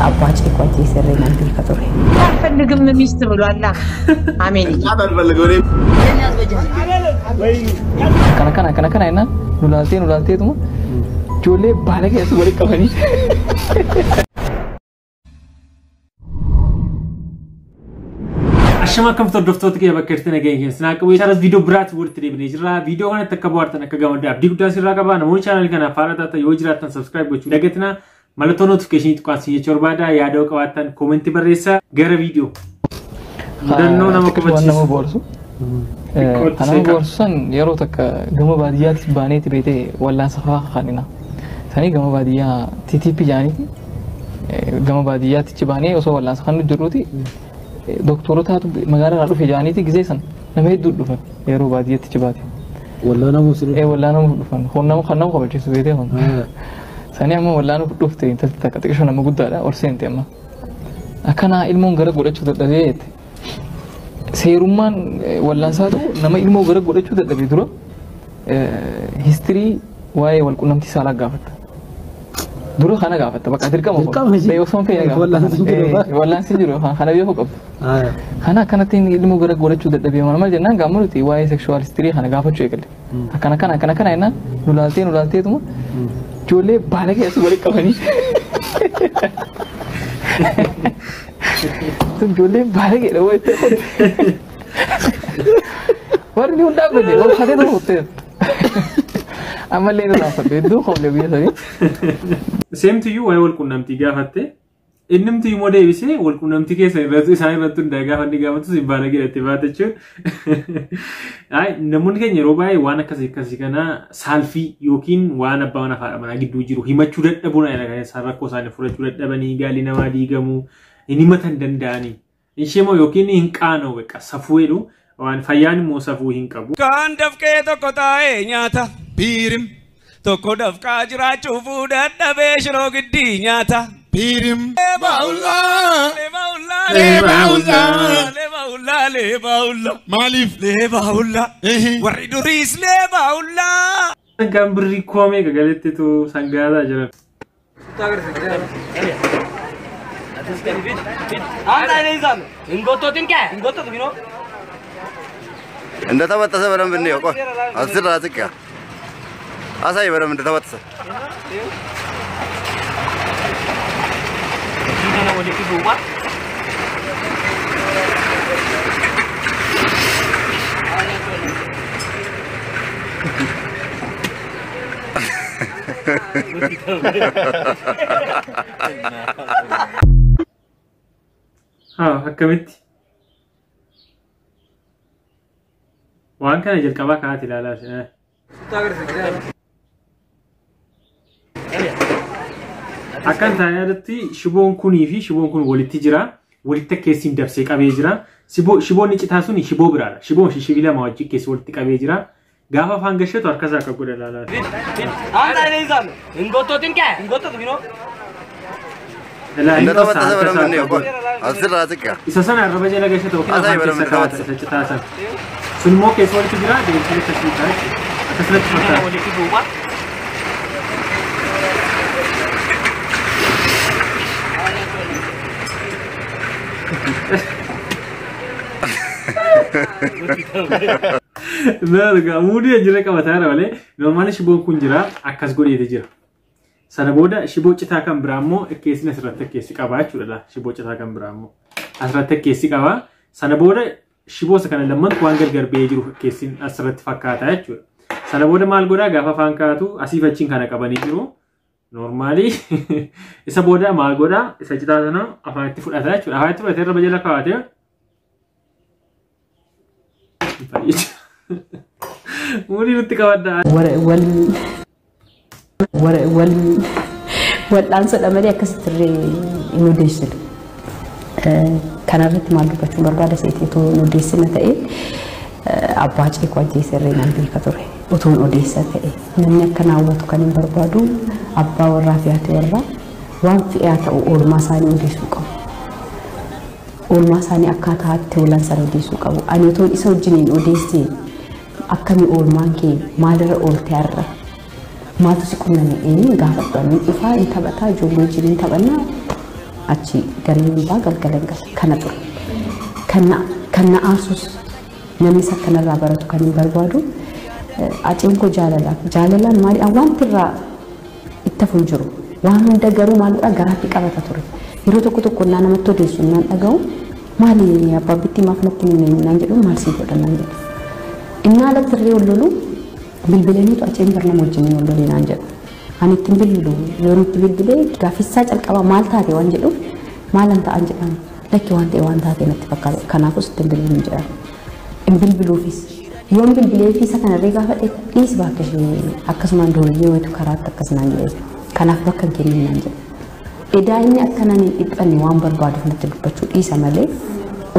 Abbaa ceekoo ajjeeserree nan beeka ture. አልፈልግም ሚስት ብሏላ። አሜን። Kana kana kana kana jennaan nu laaltee nu laalteetuma ijoollee baala keessa walitti qabanii. Ashama akkam hordoftoota kiyya bakka jirtan nageenya keessa naa qabu. Isaanis viidiyoo biraatti walitti deebinee jirra. Viidiyoo kanatti akka bohaartan akka gammaddan abdii guddaa sirraa qaba. Namoonni chaanalii kanaaf haaraa taatan yoo jiraattan subscribe gochuu dagatina. Mallattoo notifiikeeshinii tuqaan jechuu barbaada. Yaada yoo qabaattan koomentii barreessaa. Gara viidiyoo. Mudannoo nama Waan nama kubachiisu. bohaarsu. Kan nama bohaarsu san yeroo takka gama baadiyyaatti baaneeti beetee wallaansa fa'aa kanina. Sanii gama baadiyyaa TTP jaaniiti. Gama baadiyyaatti baanee osoo wallaansa kan jirruuti doktorotaatu magaalaa irraa dhufe jaaniiti gizee san nama hedduu dhufan yeroo baadiyyaatti baate. Wallaanamuuf si Ee wallaanuuf dhufan kun nama kan nama kabachiisu beetee kun. Sanii amma wallaanuuf dhufte intalti takka xiqqishoo nama guddaadha ol seente amma. Akkanaa ilmoon gara godhachuu dadhabee jette. Seerummaan wallaansaatu nama ilmoo gara godhachuu dadhabee dura histirii waa'ee walqunnamtii saalaa gaafatta. Dura kana gaafatta bakka dirqama Dirqama ishee. Osoo hin feene gaafatta. Wallaansi hin jiru afaan. Wallaansi hin jiru afaan kana beekuu qabdu. Kana akkanatti ilmoo gara godhachuu dadhabee maal maal jennaan gaama nuti waa'ee sekshuwaal histirii kana gaafachuu eegalle. Akkana kana akkana kana jennaan nu laaltee nu laalteetuma ijoollee baala keessa walitti qabanii. Tun ijoolleen baala keessa walitti qabanii. Warri ni hundaa dhaabbate ol kaatee tokko kuttee. Ammallee ni raafadhe hedduu qoblee biyya sanii. Seemtiyyuu waa'ee wal quunnamtii gaafatte. Innimti immoo deebisee wal quunnamtii keessa irratti isaan irratti hundaa'e gaafa inni gaafatu si baala godhatte baate jechuun. Namoonni keenya yeroo baay'ee waan akkasii akkasii kana saalfii yookiin waan abbaa manaa fi haadha manaa gidduu jiru himachuu dadhabuun kan isaan rakkoo isaanii furachuu dadhabanii gaalii namaa diigamuu hin himatan danda'anii. Ishee immoo yookiin hin qaana'u beekaa safuu jedhu waan fayyaan immoo safuu hin qabu. Kaan dafqee tokko taa'ee nyaata. Biirim. Tokko dafqaa jiraachuuf dadhabee shiroo giddii nyaata. Biirim. Leeba hullaa. Leeba hullaa. Leeba hullaa. Leeba hullaa. Maaliif? Leeba hullaa. Warri duriis leeba hullaa. Sangaan birrii koomee gagalettitu sangaataa jiran. እንደተበጠሰ በደንብ እንየው። ቆይ አስር አጽቅ አሳይ በደንብ እንደተበጠሰ። Haa akkamitti? Waan kana jalqabaa kaa'aati ilaalaa. Akkan taa'ee yaadatti shiboon kunii fi shiboon kun walitti jira. Walitti akkeessiin dabsee qabee jira. Shiboonni citaa sun shiboo biraadha. Shiboon shishibii lama wajjin keessa walitti qabee jira. Gaafa afaan gashatu harka isaa akka godha ilaalaa. እንደተበጠሰ በደንብ እንየው። ቆይ አስር አጽቅ Isa sana arraba jala gashatu yookiin Asayi afaan በደንብ keessa kaa'ata እንደተበጠሰ isa citaa sana. Sun immoo keessa walitti jira deemsee akkasii ta'a jechuudha. Akkasumatti fakkaata. Egaa muudii jira qabataa jira malee normaali shiboon kun jira akkas godheeti jira. Sana booda shiboo citaa kan biraa immoo akkeessin asirratti akkeessi qaba jechuudha. Shiboo citaa kan biraa immoo asirratti akkeessi qaba. Sana booda shiboo isa kana lammantu waan gargar ba'ee jiru akkeessin asirratti fakkaata jechuudha. Sana booda maal godhaa gaafa afaan kaatu asiif achiin kana qabanii jiru. Normaali isa booda maal godhaa isa citaa sana afaanitti fudhata jechuudha. Afaanitti fudhatee irra jala kaawwatee Muudii nutti qabaddaa. Wal wal'aansadha malee akkasitti illee hin odeessinu. Kanarratti maal dubbachuun barbaada seetii otoo hin odeessina ta'e abbaa ceekoo ajjeeserree nan beeka ture. Otoo hin odeessa ta'e namni akka naawwatu kan hin barbaadu abbaa warraa fi haati warraa waan fe'aa ta'u oolmaa isaanii odeessuu qabu. Oolmaa isaanii akkaataa itti oolan sana odeessuu qabu. Ani otoo isa wajjin hin odeessine akkamii oolmaan kee maalirra oolte har'a maaltu si qunname eenyu gaafadhu ani dhufaa hin taphataa ijoollee wajjin hin taphannaa. Achi ganama baa galgala gala kana ture. Kan na aarsus namni isa kanarraa baratu kan hin barbaadu aceen koo jaalala. Jaalalaan maali wanti irraa itti hafu hin jiru. Waan hunda garuu maalidha garaatti qabata ture. Yeroo tokko tokko naa namatti odeessu naan dhaga'u maali abbaa maaf natti hin naan jedhu maal sii godha naan jedhu. Inni alatti illee ol lolu bilbilaniitu aceen bar nama wajjin ol lolee naan jedhu. Ani ittiin bilbilu yeroo itti bilbilee gaaffisaa calqabaa maal taate waan jedhuuf maalan ta'an jedhan lakki waan ta'e waan taate natti fakkaata kanaafus ittiin bilbilu jedhan. Hin bilbiluufis yoon bilbilee fi isa kanarree gaafadhe dhiisi bakka ishee akkasumaan dooniyyee wayitu karaatti akkas naan jedhe kanaaf bakka hin kennin naan jedhe. Edaa inni akkanaan hin dhiphanne waan barbaaduuf natti dubbachuu dhiisa malee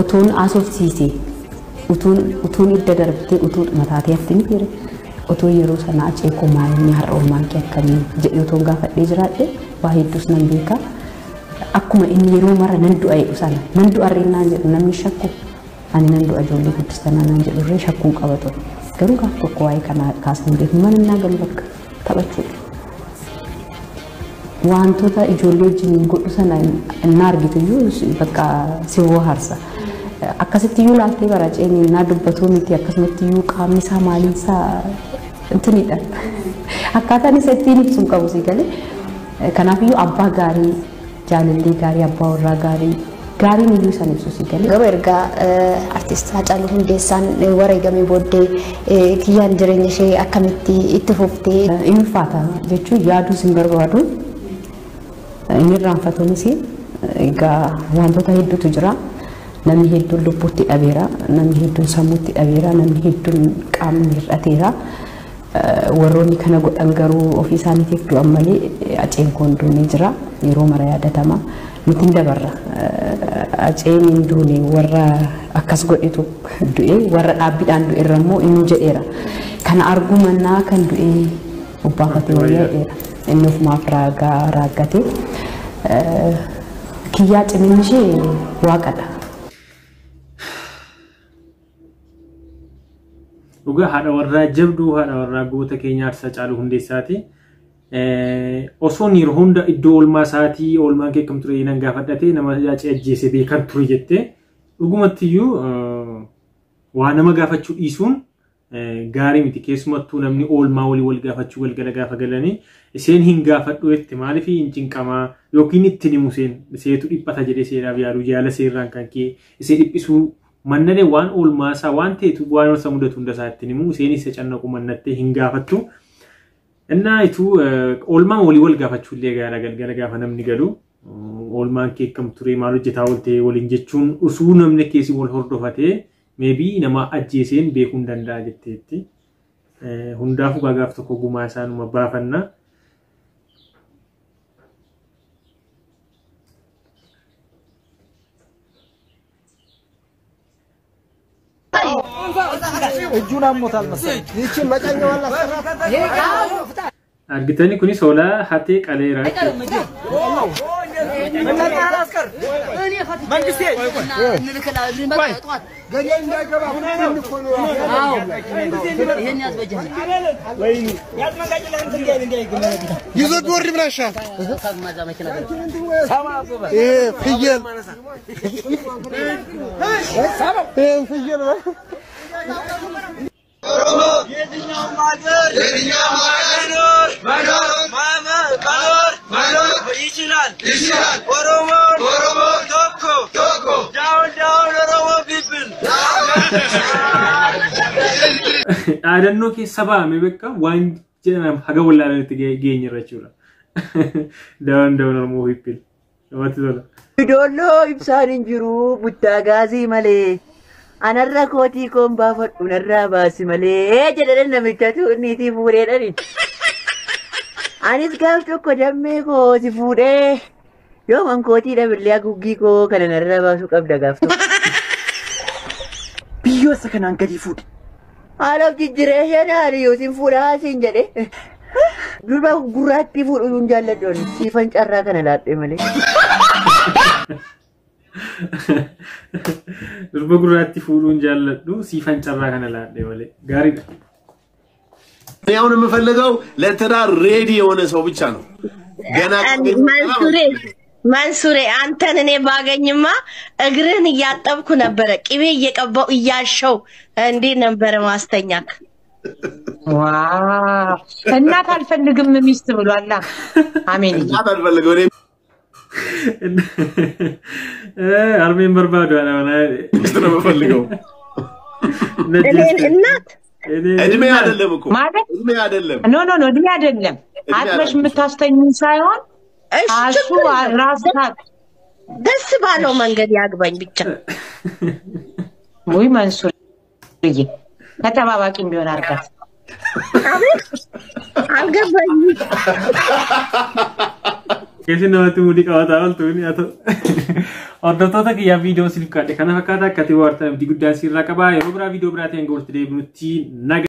utuun haasofsiisee utuun idda darbitee utuu mataatee hafti ni jire. Otoo yeroo sana acee koo maal inni har'a oolmaan kee akkamii jedhee utuun gaafadhee jiraadhe waa hedduus nan beeka. Akkuma inni yeroo mara nan du'a jedhu sana nan du'arree naan jedhu namni shakku ani nan du'a ijoollee guddistanaa naan jedhurree shakkuun qaba ture. Garuu gaaf tokko waa'ee kana kaasnee beeknu mana innaa galu bakka taphachuudha. Wantoota ijoollee wajjin godhu sana inni argitu iyyuu bakka si bohaarsa. Akkasitti iyyuu laaltee bara ceen innaa dubbatuu miti akkasumatti iyyuu qaamni isaa maaliin isaa intinidha. Akkaataan isa ittiin ibsuun qabu si galee. Kanaaf iyyuu abbaa gaarii jaalallee gaarii abbaa warraa gaarii gaariin iyyuu isaan ibsu si galee. Garuu erga artist Haacaaluu Hundeessaan wareegamee booddee kiyyaan jireenya ishee akkamitti itti fuftee? Inni ulfaata jechuun yaaduus hin barbaadu. Inni irraanfatuunis egaa wantoota hedduutu jira. Namni hedduun lubbuutti dhabeera, namni hedduun sammuutti dhabeera, namni hedduun qaamni hir'ateera. Warroonni kana godhan garuu ofii isaaniitiif du'an malee aceen koo hin duune jira. Yeroo mara yaadatama. Nuti hin dabarra. Aceen hin duune warra akkas godhetu du'e warra dhaabbiidhaan du'e irra immoo inni jedheera. Kana arguu mannaa kan du'e obbaafatee wayyaa jedheera. Inni ofumaaf raagaa raaggate. Kiyyaa ciminni ishee waaqadha. Dhugaa haadha warraa jabduu haadha warraa goota keenya Artist Haacaaluu Hundeessaati. Osoon yeroo hunda iddoo oolmaa isaatii oolmaan kee akkam ture nan gaafadhate nama Haacee ajjeese beekan ture jettee dhugumattiyyuu waa nama gaafachuu dhiisuun gaarii miti. Keessumattuu namni oolmaa walii wal gaafachuu galgala gaafa galanii isheen hin gaafadhu jette maaliif hin cinqamaa yookiin ittiin himu isheen iseetu dhiphata jedhee seeraaf yaadu jaala seerraan kan ka'e isee dhiphisuu mannanee waan oolmaa isaa waan ta'etu waan isa mudatu hunda isaa ittiin himu isheen isa cannaqu mannattee hin gaafattu. Innaa ituu oolmaan walii wal gaafachuu illee gaara galgala gaafa namni galu oolmaan kee akkam ture maal hojjetaa oolte waliin jechuun osoo namni keessi wal hordofatee maybe nama ajjeeseen beekuu hin danda'a jetteetti. Hundaafuu gaaf tokko gumaa isaanuma baafanna. እጁን አሞታል መሰለኝ። ይቺን መጫኛዋን ላሰራት። Argitanii kunis hoolaa hatee qaleera. ይዞ ቢወርድ ምን አይሻል? ይሄ ፍየል ይሄን ፍየል Dhaadannoo keessa ba'ame bakka waan jedhan haga wallaalanitti geenyerra jechuudha. Down down Oromoo people. Namatti tola. Iddoo ibsaan hin jiru buttaa gaazii malee. Anarra kootii koon baafadhu narraa baasi malee jedhee namichatu niitii fuudhee. Anis gaaf tokko dammee koo si fuudhee yoo man kootii dhabillee haguuggii koo kana narraa baasuu qabda gaaf tokko. Biyyoo isa kanaan gadi fuudhe. Haala of jijjiiree haali siin fuudhaa siin jedhee. Durba gurraattii fuudhuu hin jaalladhu siifan carraa kana laadhee malee. Durba gurraattii fuudhuun jaalladhu siifan carraa kana laadhee malee gaariidha. እኔ አሁን የምፈልገው ለትዳር ሬዲ የሆነ ሰው ብቻ ነው። ገና መንሱሬ መንሱሬ አንተን እኔ ባገኝማ እግርህን እያጠብኩ ነበረ፣ ቅቤ እየቀባው እያሸው እንዴ ነበረ ማስተኛክ። ዋው እናት አልፈልግም ሚስት ብሏላ። አሜን። እናት አልፈልግም እኔ። Harmeen barbaadu haadha manaa. ሚስት ነው የምፈልገው። እኔን እናት እድሜ አይደለም እኮ። ማለት እድሜ አይደለም። No, no, no፣ እድሜ አይደለም። አጥበሽ የምታስተኙ ሳይሆን እሺ፣ እሱ ችግር የለም። ራስ ደስ ባለው መንገድ ያግባኝ ብቻ። ውይ መንሱርዬ ተጠባባቂም ቢሆን አድርጋት። አቤት አልገባኝም። Keessi namatti muudii qabataa ooltu ni haa ta'u. Hordoftoota kiyyaa, viidiyoo siif kaadhe kana fakkaata. Akka ta'e waartaa abdii guddaa sirraa qaba. Yeroo biraa viidiyoo biraatiin hanga walitti deebinutti nagaa.